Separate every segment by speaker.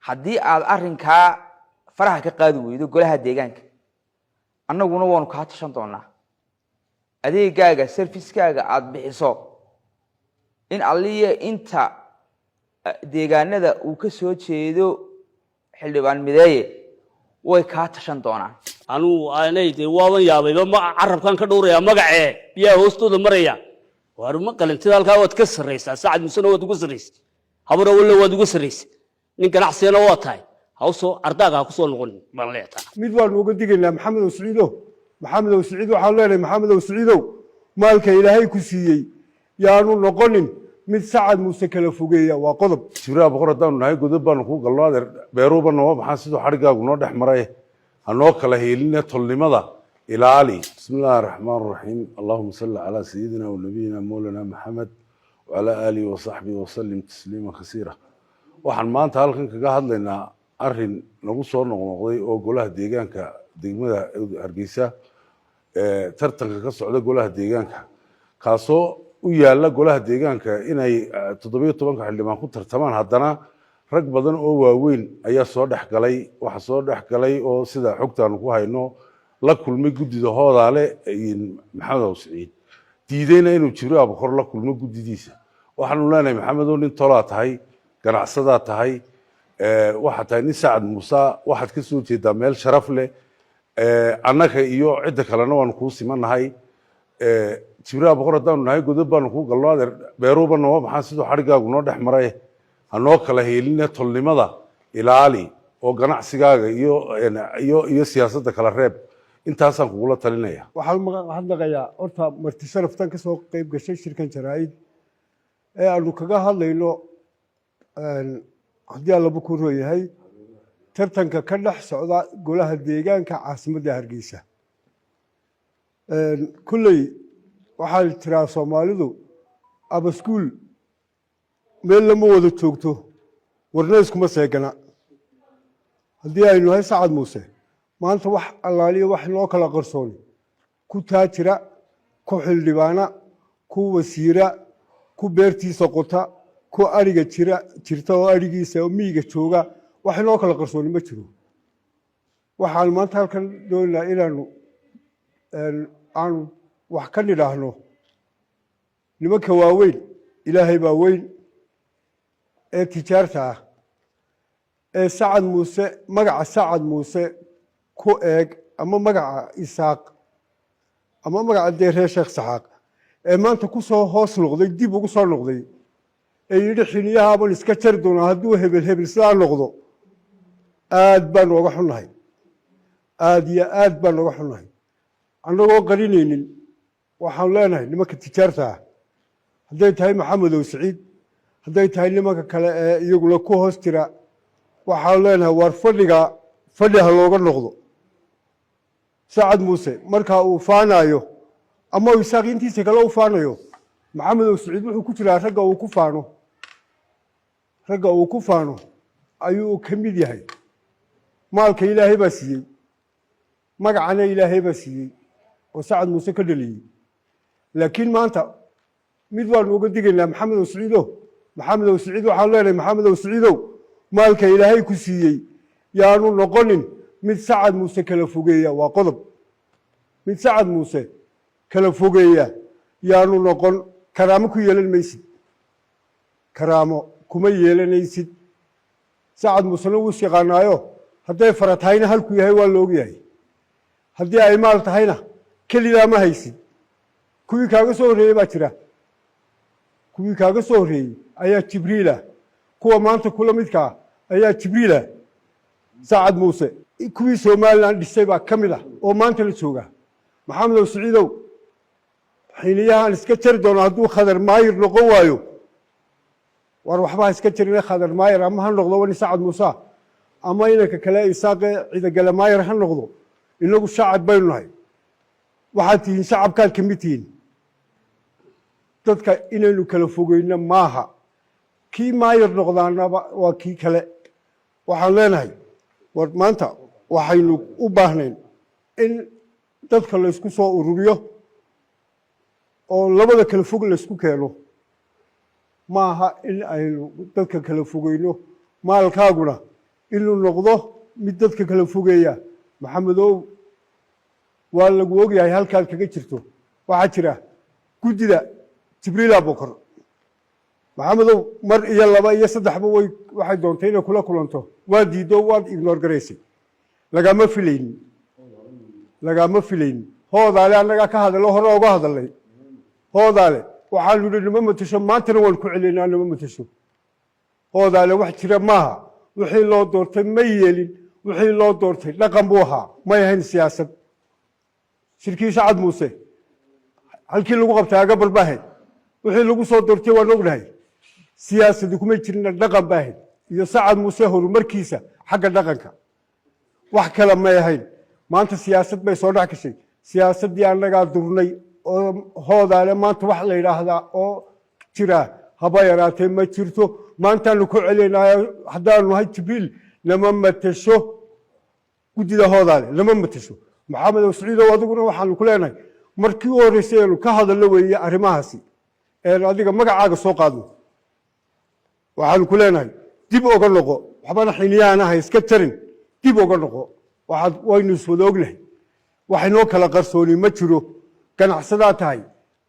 Speaker 1: Haddii aad arrinkaa faraha ka qaadi weydo golaha deegaanka, annaguna waanu kaa tashan doonaa. Adeegaaga, service-kaaga aada bixiso, in alliya inta deegaanada uu ka soo jeedo Xildhibaan Mideeye way kaa tashan doonaan.
Speaker 2: Anugu aanay dee waaban yaabayba, ma carabkan ka dhowrayaa magacee biyaha hoostooda maraya. Waar, ma qalintida halkaa waad ka sarraysaa. Sacad Muusena waad uga sarraysay, Habar Awalle waad uga sarraysay, nin ganacsigana waa tahay. Hawsoo ardaaga ha kusoo noqonin baan leeyahay.
Speaker 3: Mid waanu uga digaynaa Maxamed Ow Siciidow. Maxamed Ow Siciid waxaanu leenahay: Maxamed Ow Siciidow, maalka Ilaahay ku siiyey yaanu noqonin mid Sacad Muuse kala fogeeya. Waa qodob.
Speaker 4: Jibraha Boqor haddaanu nahay, godab baanu kuu galno, adeer. Beeruuba nooma baxaan siduu xadhiggaagu noo dhex maray. Hanoo kala hiiline, tolnimada ilaali. بسم الله الرحمن الرحيم، اللهم صل على سيدنا ونبينا مولانا محمد وعلى آله وصحبه وسلم تسليما كثيرا. Waxaan maanta halkan kaga hadlaynaa arrin nagu soo noqnoqday oo golaha deegaanka degmada Hargeysa, tartanka ka socda golaha deegaanka, kaasoo u yaala golaha deegaanka inay 17-ka xildhibaan ku tartamaan. Haddana rag badan oo waaweyn ayaa soo dhex galay. Waxa soo dhex galay oo sida xogtaanu ku hayno la kulmay guddida Hoodaale Maxamed Aw Siciid, diideyna inuu Jibriil Abukor la kulmo guddidiisa. Waxaanu leenahay: Maxamedow, nin tolaa tahay, ganacsadaa tahay, waxaad tahay nin Sacad Muuse, waxaad ka soo jeedaa meel sharaf leh. Annaga iyo cidda kalena waanu kuu simanahay. Jibriil Abukor haddaanu nahay, godab baanu kuu galno, adeer. Beeruuba nooma baxaan siduu xadhiggaagu noo dhex maray. Hanoo kala hiiline, tolnimada ilaali oo ganacsigaaga iyo siyaasadda kala reeb. Intaasaan kugula talinaya.
Speaker 3: Waxaan mahadnaqayaa horta marti sharaftan ka soo qayb gashay shirkan jaraa'id ee aanu kaga hadlayno, haddii Allaba ku rooyahay, tartanka ka dhex socda golaha deegaanka caasimadda Hargeysa. Kulley waxaa tiraa Soomaalidu, abaskuul meel lama wada joogto, warna iskuma seegana. Haddii aynu nahay Sacad Muuse, maanta wax allaaliya wax inoo kala qarsooni, ku taajira, ku xildhibaana, ku wasiira, ku beertiisa qota, ku ariga jira jirta oo arigiisa oo miyiga jooga, wax inoo kala qarsooni ma jiro. Waxaanu maanta halkan doonaynaa inaanu aanu wax ka nidhaahno nimanka waaweyn, Ilaahay baa weyn, ee tijaarta ah ee Sacad Muuse, magaca Sacad Muuse ku eeg ama magaca Isaaq ama magaca dee reer Sheekh Saxaaq, ee maanta ku soo hoos noqday, dib ugu soo noqday, ee yidhi xiniyahaaban iska jari doonaa hadduu hebel hebel sidaa noqdo. Aad baan nooga xunnahay, aad iyo aad baan nooga xunnahay. Annagoo qarinaynin, waxaanu leenahay nimanka tijaarta ah, hadday tahay Maxamed Ow Siciid, hadday tahay nimanka kale ee iyaguna ku hoos jira, waxaanu leenahay: waar, fadhiga fadhi ha looga noqdo. Sacad Muuse marka uu faanayo ama uu Isaaq intiisa kale u faanayo, Maxamed Ow Siciid wuxuu ku jiraa ragga uu ku faano. Ragga uu ku faano ayuu ka mid yahay. Maalka Ilaahay baa siiyey, magacana Ilaahay baa siiyey oo Sacad Muuse ka dhaliyey. Laakiin maanta mid waanu uga digaynaa Maxamed Ow Siciidow. Maxamed Ow Siciid waxaanu leenahay: Maxamed Ow Siciidow, maalka Ilaahay ku siiyey yaanu noqonin mid Sacad Muuse kala fogeeya. Waa qodob. Mid Sacad Muuse kala fogeeya yaanu noqon. Karaamo ku yeelan maysid, karaamo kuma yeelanaysid. Sacad Muusena wuu is yaqaanaayo. Hadday fara tahayna halkuu yahay waa la ogyahay. Haddii ay maal tahayna kelidaa ma haysid. Kuwii kaaga soo horreeyey baa jira, kuwii kaaga soo horreeyey ayaa Jibriila, kuwa maanta kula midkaa ayaa Jibriila. Sacad Muuse kuwii Somaliland dhisay baa ka mid ah oo maanta la jooga. Maxamed Ow Siciidow, xiniyahaan iska jari doono hadduu Khadar maayir noqon waayo. War, waxba ha iska jarine. Khadar maayir ama ha noqdo wani Sacad Muuse, ama inanka kale Isaaqe Ciidagale maayir ha noqdo. Inagu shacab baynu nahay. Waxaad tihiin shacabkaad ka mid tihiin. Dadka inaynu kala fogeyno maaha. Kii maayir noqdaanaba waa kii kale. Waxaan leenahay: war, maanta waxaynu u baahnayn in dadka laysku soo ururiyo oo labada kala fog laysku keeno. Maaha in aynu dadka kala fogeyno. Maalkaaguna Inuu noqdo mid dadka kala fogeeya. Maxamedow, waa lagu ogyahay halkaad kaga jirto. Waxaa jira guddida Jibriil Abokor. Maxamedow, mar iyo laba iyo saddexba way waxay doontay inay kula kulanto, waa diiddo, waad ignore garaysay. Lagama filaynin, lagama filaynin. Hoodaale annagaa ka hadallo, hore oga hadalnay. Hoodaale waxaanu idhi nima matasho, maantana waan ku celinaa, nima matasho. Hoodaale wax jira maaha. Wixii loo doortay ma yeelin. Wixii loo doortay dhaqan buu ahaa, may ahayn siyaasad. Shirkii Sacad Muuse halkii lagu qabtay Agabar ba ahayd. Wixii lagu soo doortay waan ognahay. Siyaasadi kumay jirina, dhaqan ba ahayd iyo Sacad Muuse horumarkiisa xagga dhaqanka, wax kale may ahayn. Maanta siyaasad bay soo dhex gashay. Siyaasaddii annagaa durnay oo Hoodaale maanta wax la yidhaahdaa oo jira haba yaraatee ma jirto. Maantaanu ku celinayo, haddaanu nahay Jibriil, nama matasho guddida Hoodaale, nama matasho. Maxamed Saciidow, adiguna waxaanu ku leenahay, markii u horreysay aanu ka hadallo weeye arrimahaasi een adiga magacaaga soo qaadno. Waxaanu ku leenahay dib oga noqo, waxbana xiniyaana ha iska jarin, dib oga noqo. Waxaad waynu iswada ognahay, wax inoo kala qarsooni ma jiro. Ganacsadaa tahay,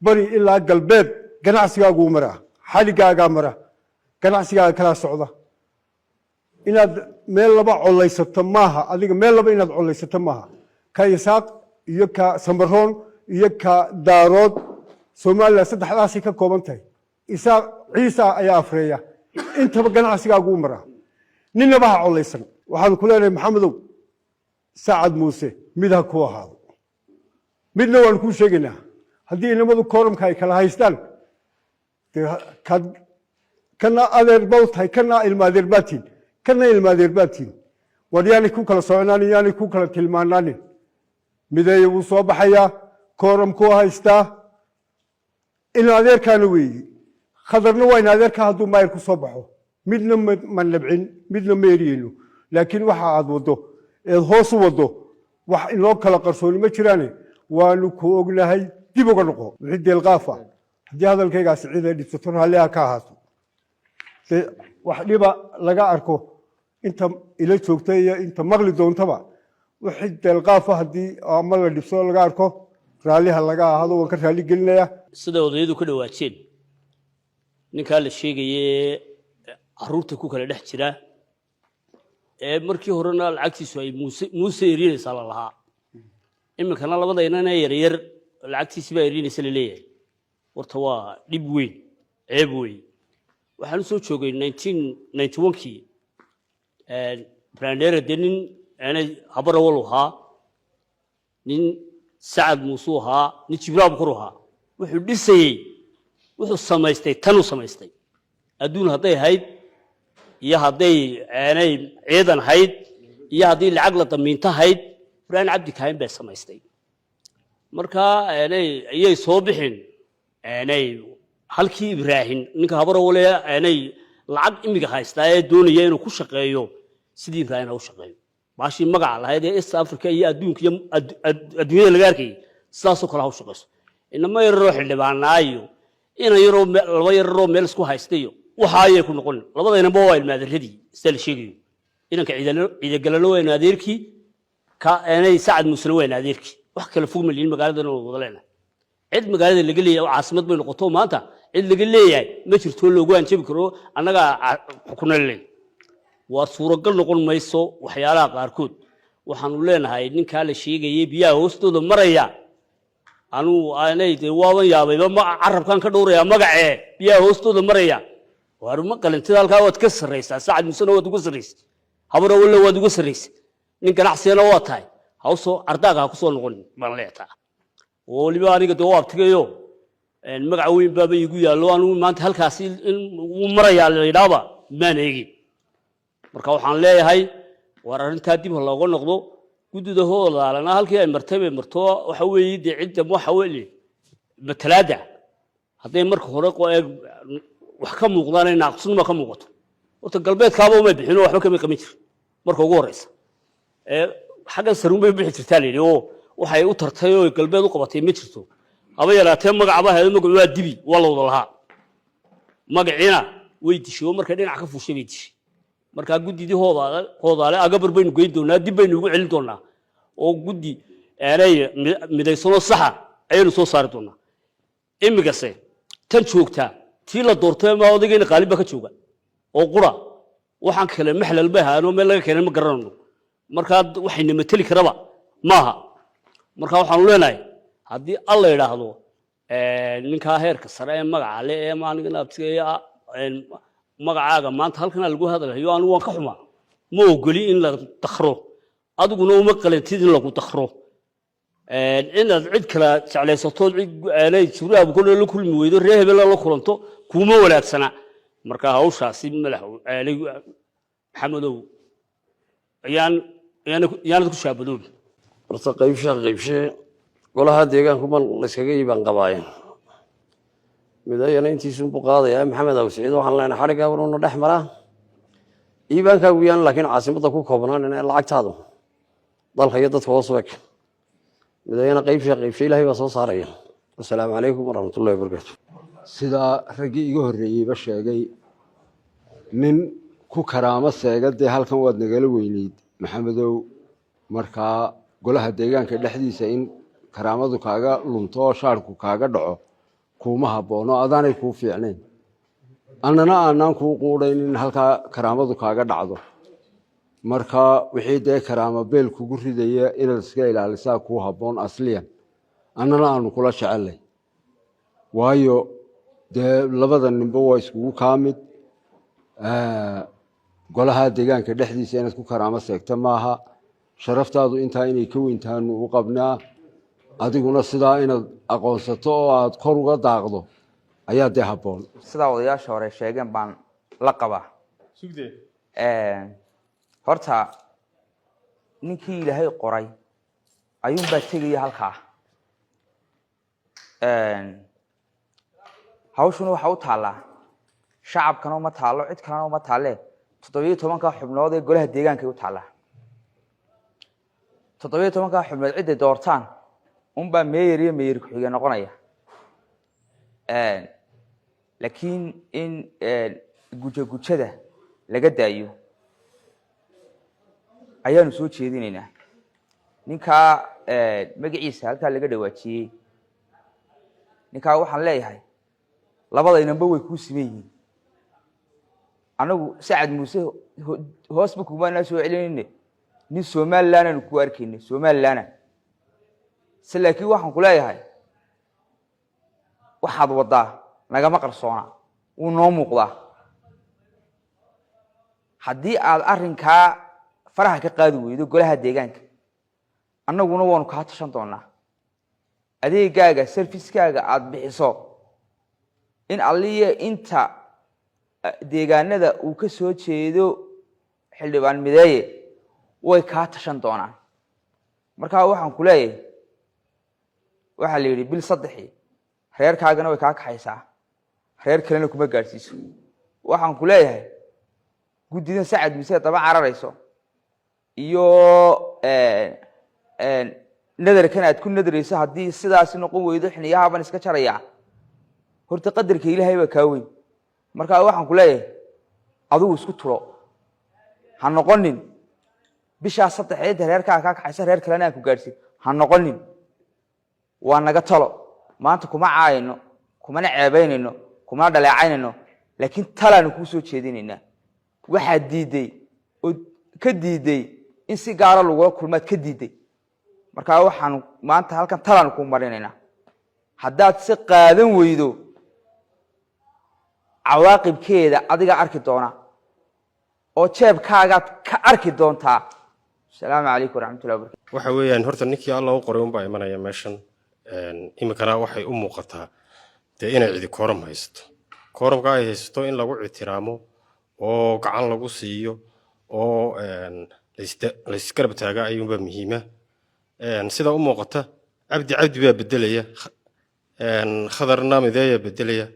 Speaker 3: bari ilaa galbeed ganacsigaaguu maraa, xadhiggaagaa mara, ganacsigaaga kala socda. Inaad meel laba collaysato maaha. Adiga meel laba inaad collaysato maaha. Ka Isaaq iyo ka Samaroon iyo ka Daarood, Somaliland saddexdaasay ka kooban tahay. Isaaq, Ciisa ayaa afreeya. Intaba ganacsigaaguu maraa, ninaba ha collaysan. Waxaanu ku leenahay, Maxamedow, Sacad Muuse mid ha ku ahaado. Midna waanu kuu sheegaynaa: haddii inamadu quorumka ay kala haystaan, dee kad kana adeer baw tahay, kana ilma adeer baatiin, kana ilma adeer baatiin. War yaanay ku kala soconaanin, yaanay ku kala tilmaanaanin. Mideeye wuu soo baxayaa, quorumkuu haystaa, ina adeerkaana weeyi. Khadarna waa ina adeerka. Hadduu maayir ku soo baxo, midna ma nabcin, midna ma eriyeyno, laakiin waxa aad waddo eed hoos u waddo wax inoo kala qarsooni ma jiraane, waanu ku ognahay. Dib uga noqo wixii deelqaaf ah. Haddii hadalkaygaasi cid ay dhibsato, raalliha ka ahaato. De wax dhiba laga arko, inta ila joogta iyo inta maqli doontaba, wixii deelqaafa haddii ama la dhibsado laga arko, raalliha laga ahaado. Waan ka raalli gelinayaa.
Speaker 2: Sida odayadu ka dhawaajeen, ninkaa la sheegaye caruurta ku kala dhex jira ee markii horena lacagtiisu ay Muuse Muuse erinaysaa la lahaa, iminkana labada inana yaryar lacagtiisi baa erinaysa laleeyahay, horta waa dhib weyn, ceeb weyn. Waxaan u soo joogay 1991-kii Brandera. Dee nin aanay Habarawal ahaa, nin Sacad Muusuu ahaa, nin Jibraal Bukar ahaa. Wuxuu dhisayey, wuxuu samaystay, tanuu samaystay adduun hadday ahayd iyo hadday aanay ciidan ahayd iyo haddii lacag la damiinto ahayd, Ibraahim Cabdi Kaahin baa samaystay. Marka aanay ayay soo bixin aanay halkii Ibraahim, ninka Habarawale aanay lacag imiga haystaa ee doonaya inuu ku shaqeeyo sidii Ibraahim ha u shaqeeyo. Baashii magaca lahayd ee East Africa iyo adduunka iyo adduunyada laga arkayay, sidaasoo kale ha u shaqeyso. Inama yararoo xildhibaanaayo, ina yaroo laba yararoo meel isku haystayo, waxa ayay ku noqon. Labadaynaba waa ilmaadeeradii sida la sheegayo. Inanka Ciidagalano waa ilmaadeerkii, ka aanay Sacad Muusena waa ilmaadeerkii. Wax kale fog maliin, magaaladan oo wada leenahay. Cid magaalada laga leeyahay oo caasimad bay noqoto maanta, cid laga leeyahay ma jirto loogu hanjabi karo annagaa xukuna leeyahay. Waa suuragal noqon mayso waxyaalaha qaarkood. Waxaanu leenahay, ninkaa la sheegayay biyaha hoostooda maraya, anuu aanay dee waaban yaabayba, ma carabkan ka dhowrayaa magacee biyaha hoostooda maraya. Waar ma qalintida halkaa waad ka sarraysaa. Sacad Muusena waad uga sarraysay, Habarawalla waad uga sarraysay, nin ganacsigana waa tahay. Hawsoo ardaaga ha kusoo noqon baan leetaa. Oo weliba aniga dee waa abtigayo, magaca weyn baaba iigu yaallo. Anugu maanta halkaasi in wuu marayaa la yidhaaba maan eegin. Marka waxaan leeyahay, war arrintaa dib ha looga noqdo. Guddida Hoodaalana halkii ay martay bay marto. Waxa weeye dee cidda waxa weeye matalaadda hadday marka hore wax ka muuqdaan, ay naaqsnima ka muuqato, horta galbeedkaaba umay bixin oo waxba kamay qaban jirin marka ugu horeysa. Ee xaggan saruun bay bixi jirtaa la yidhi, oo waxay u tartay oo galbeed u qabatay ma jirto haba yaraatee. Magacaba heedo, magacu waa dibi, waa la wada lahaa. Magaciina way dishay oo markay dhinac ka fuushay bay dishay. Markaa guddidii Hoodaale, Hoodaale Agabar baynu geyn doonaa, dib baynu ugu celin doonaa, oo guddi aanay midaysanoo saxa ayaynu soo saari doonaa. Imikase tan joogtaa, tii la doortay ma odaygeena Qaalib baa ka jooga oo qura. Waxaan kale maxlal bay ahaanoo meel laga keenay ma garanayno. Markaa waxayna mateli karaba maaha. Marka waxaanu leenahay, haddii Alla idhaahdo, ninkaa heerka sare ee magaca le ee maalinkan abtiga magacaaga maanta halkana lagu hadalhayo, anigu waan ka xumaa. Ma ogoli in la dakro, adiguna uma qalantid in lagu dakro. Inaad cid kala jeclaysato, cid aanay Jibriil Abukole la kulmi weydo, reer hebela la kulanto, kuuma wanaagsana. Marka hawshaasi, madax aanay Maxamedow, ayaan yaanad ku shaabadoobi.
Speaker 5: Horta qaybsha qaybshe golaha deegaanku ma layskaga iibaan qabaayeen, Midayana intiisunbuu qaadayaa. Maxamed Aw Siciid, waxaan leenahay xadhiggaa wanuuna dhex maraa iibaankaagu yaan, laakiin caasimadda ku koobnaan in lacagtaadu dalka iyo dadka hoos u eg. Midayana qaybsha qaybshe Ilaahay baa soo saaraya. Wasalaamu calaykum waraxmatullahi wabarakaatu.
Speaker 6: Sidaa raggii iga horreeyeyba sheegay, nin ku karaamo seega dee halkan waad nagala weyneyd, Maxamedow. Markaa golaha deegaanka dhexdiisa in karaamadu kaaga lunto oo shaarku kaaga dhaco kuuma habboono, adaanay kuu fiicnayn, annana aanaan kuu quudhayn in halkaa karaamadu kaaga dhacdo. Marka wixii dee karaamo beel kugu ridaya inaad iska ilaalisaa kuu habboon asliyan, annana aanu kula jecelnay, waayo dee labada ninba waa iskugu kaa mid. Golaha deegaanka dhexdiisa inaad ku karaamo seegta maaha. Sharaftaadu intaa inay ka weyntaanu u qabnaa, adiguna sidaa inaad aqoonsato oo aad kor uga daaqdo ayaa dee habboon.
Speaker 1: Sidaa odayaasha hore sheegeen baan la qabaa. Horta ninkii Ilaahay qoray ayuunbaa tegaya halkaa. Hawshuna waxaa u taallaa shacabkana uma taallo, cid kalena uma taalle. 17-ka xubnood ee golaha deegaankay u taallaa. 17-ka xubnood cidday doortaan unbaa meeyar iyo meeyar ku-xige noqonaya. Laakiin in guja gujada laga daayo ayaanu soo jeedinaynaa. Ninkaa magaciisa halkaa laga dhawaajiyey, ninkaa waxaan leeyahay, labada inanba way kuu siman yihiin. Annagu Sacad Muuse hoosba kumaanaa soo celinayne, nin Somaliland aanu ku arkayne Somalilandna se. Laakiin waxaan ku leeyahay, waxaad waddaa nagama qarsoona, wuu noo muuqdaa. Haddii aad arrinkaa faraha ka qaadi weydo golaha deegaanka, annaguna waanu kaa tashan doonaa. Adeegaaga, servicekaaga aada bixiso, in alliya inta deegaanada uu ka soo jeedo xildhibaan Mideeye way kaa tashan doonaan. Markaa waxaan ku leeyahay, waxaa la yidhi bil saddexii reerkaagana way kaa kaxaysaa, reer kalena kuma gaadhsiiso. Waxaan ku leeyahay, guddidan Sacad Mise daba cararayso iyo nadarkan aad ku nadarayso, haddii sidaasi noqon weydo xiniyaha baan iska jarayaa. Horta qadarka Ilaahay baa kaa weyn. Markaa waxaan ku leeyahay, adigu isku turo, ha noqonin bishaa saddexeed reerkaa kaa kaxaysa, reer kalena aan ku gaadhsiin ha noqonin. Waa naga talo. Maanta kuma caayino, kumana ceebaynayno, kumana dhaleecaynayno, laakiin talaanu kuu soo jeedinaynaa. Waxaad diidday oo ka diidday in si gaara lagula kulmaad ka diidday. Markaa waxaanu maanta halkan talaanu kuu marinaynaa. Haddaad si qaadan weydo, cawaaqibkeeda adigaa arki doona oo jeebkaagaad ka arki doontaa. Asalaamu calaykum waraxmatullahi wabarakatu.
Speaker 7: Waxa weeyaan, horta ninkii Alla u qoray unbaa imanaya meeshan. Iminkana waxay u muuqataa dee inay cidi kooram haysato. Kooramka ay haysato in lagu ictiraamo oo gacan lagu siiyo oo laysgarab taaga ayuunbaa muhiima. Sida u muuqata, Cabdi Cabdi baa bedelaya, Khadarna Mideeya bedelaya.